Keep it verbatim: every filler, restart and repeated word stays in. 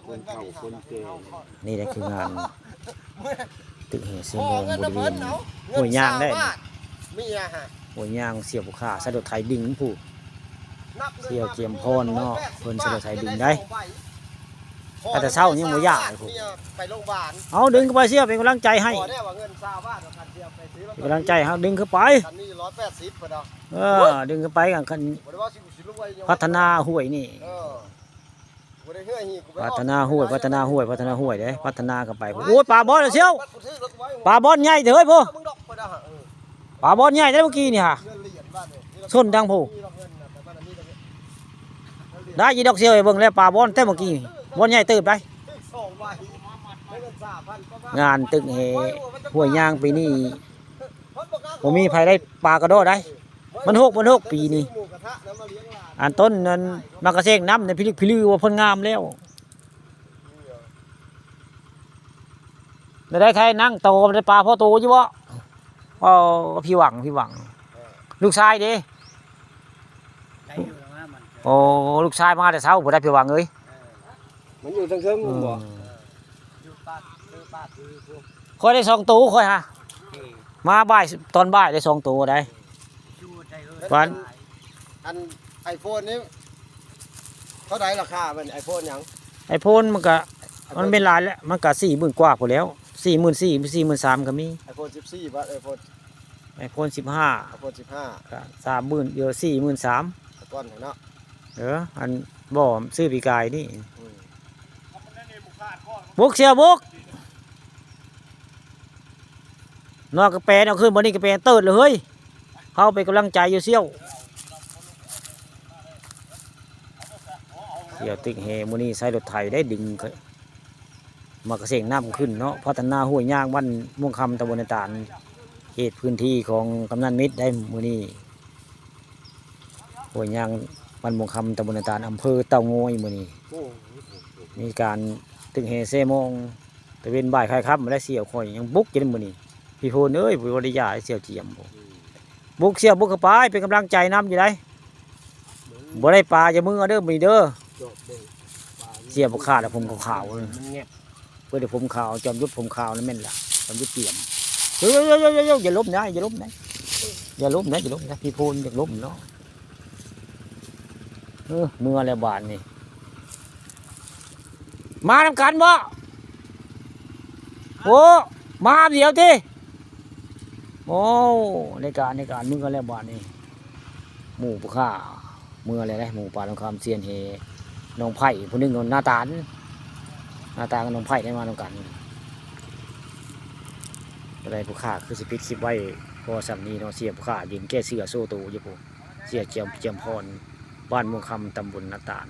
คนเฒ่าคนแก่ นี่แหละคืองานตึกแห่เซโมงบริเวณห้วยยางได้ เมียฮะ ห้วยยางเสี่ยวผู้ข้า ใส่รถไถดึงผู้ เสี่ยวเจียมพรเนาะ เพิ่นใส่รถไถดึงได้ แต่เช้ายังบ่อยากเลยผู้ เมียไปโรงพยาบาล เอาดึงเข้าไปเสี่ยว เป็นกำลังใจให้ บ่ได้ว่าเงินซาวบาท เอาคันเสี่ยวไปซื้อรถ เป็นกำลังใจให้ ดึงเข้าไป คันนี้ร้อยแปดสิบ เพิ่นเอา เออ ดึงเข้าไปกันคัน บ่ได้ว่าสิ สิรวยอยู่ พัฒนาห้วยนี่ เออ พัฒนาห้วย พัฒนาห้วย พัฒนาห้วยเด้ พัฒนากันไป โอ้ย ปลาบอนแล้วเสี่ยว ปลาบอนใหญ่เด้อเฮ้ยผู้ ปลาบอนใหญ่เด้อเมื่อกี้นี่ฮะ ส้นดังผู้ ได้ยีดอกเสี่ยวให้เบิ่งแล้ว ปลาบอนแต่เมื่อกี้ บอนใหญ่เติบได้ งานตึกแห่ห้วยยางปีนี้ บ่มีไผได้ปลากระโดดได้ มันหก มันหกปีนี่ อันต้นนั้นมากระเซงน้ำในพิลึกพิลือว่าเพิ่นงามแล้ว ได้ได้ไทยนั่งโตได้ปลาพ่อโตอยู่บ่ อ๋อ พี่หวัง พี่หวัง ลูกชายเด้ ได้อยู่แล้วว่ามัน โอ้ ลูกชายมาแต่เช้าบ่ได้พี่หวังเอ้ย เออ มันอยู่ทางเทิง อืม บ่ เออ อยู่ปาก คือปาก คือพวก ข้อยได้สองโตข้อยฮะ เออ มาบ่าย ตอนบ่ายได้สองโตได้ อยู่ได้เอิ้น วัน อัน iPhone นี่ เท่าใดราคามัน iPhone หยัง iPhone มันก็ มันเป็นหลายแล้ว มันก็สี่หมื่นกว่าพุ้นแล้ว สี่หมื่นสี่ สี่หมื่นสามก็มี iPhone สิบสี่ บ่ iPhone iPhone สิบห้า iPhone สิบห้า ก็สามหมื่น เดี๋ยวสี่หมื่นสาม แต่ก่อนเนาะ เออ อันบ่ซื้อปีกายนี่ อืม บุกเสี่ยวบุก นอกกระแปนเอาขึ้นบ่นี่กระแปนเติดเลยเฮ้ย เข้าไปกำลังใจอยู่เสี่ยว เสี่ยวตึกแห่มื้อนี้ใช้รถไถได้ดึง มากระเซงน้ำขึ้นเนาะ พัฒนาห้วยยางบ้านม่วงคำตำบลนาตาล เขตพื้นที่ของกำนันมิตรได้มื้อนี้ ห้วยยางบ้านม่วงคำตำบลนาตาล อำเภอเต่างอยมื้อนี้ โอ้ มีการตึกแห่เซโมง ตะเวนบ่ายคล้ายค่ำมาได้เสี่ยวข้อยยังบุกอยู่มื้อนี้ พี่โพนเอ้ย บ่ได้ยาเสี่ยวเจียมบ่ บุกเสี่ยวบุกเข้าไป เป็นกำลังใจนำอยู่ได้ บ่ได้ปลาจะมือเอาเด้อมื้อนี้เด้อ เสี่ยวบ่ขาดแล้วผมขาวๆ มันแงบ เพื่อเดี๋ยวผมขาว จอมยุทธผมขาวนั่นแม่นล่ะ จอมยุทธเตรียม เฮ้ยๆๆๆๆ อย่าล้มนะ อย่าล้มนะ อย่าล้มนะ อย่าล้มนะ พี่โพนอย่าล้มเนาะ เออ เมือแล้วบาดนี่ มานำกันบ่ โอ้ มาเดี๋ยวติ โอ้ ในการ ในการ เมือแล้วบาดนี่ หมู่ผู้ข้า เมือแล้วเด้ หมู่ป่าสงครามเซียนแห่ น้องไผ่ผู้หนึ่ง หน้าตาล หน้าตาลกับน้องไผ่ได้มานำกัน อะไรผู้ข้าคือสิปิดคลิปไว้ พอส่ำนี้เนาะ เสี่ยวผู้ข้ายืนแก้เสื้อโซ่โตอยู่พุ้น เสี่ยวเจียม เจียมพร บ้านม่วงคำ ตำบลนาตาล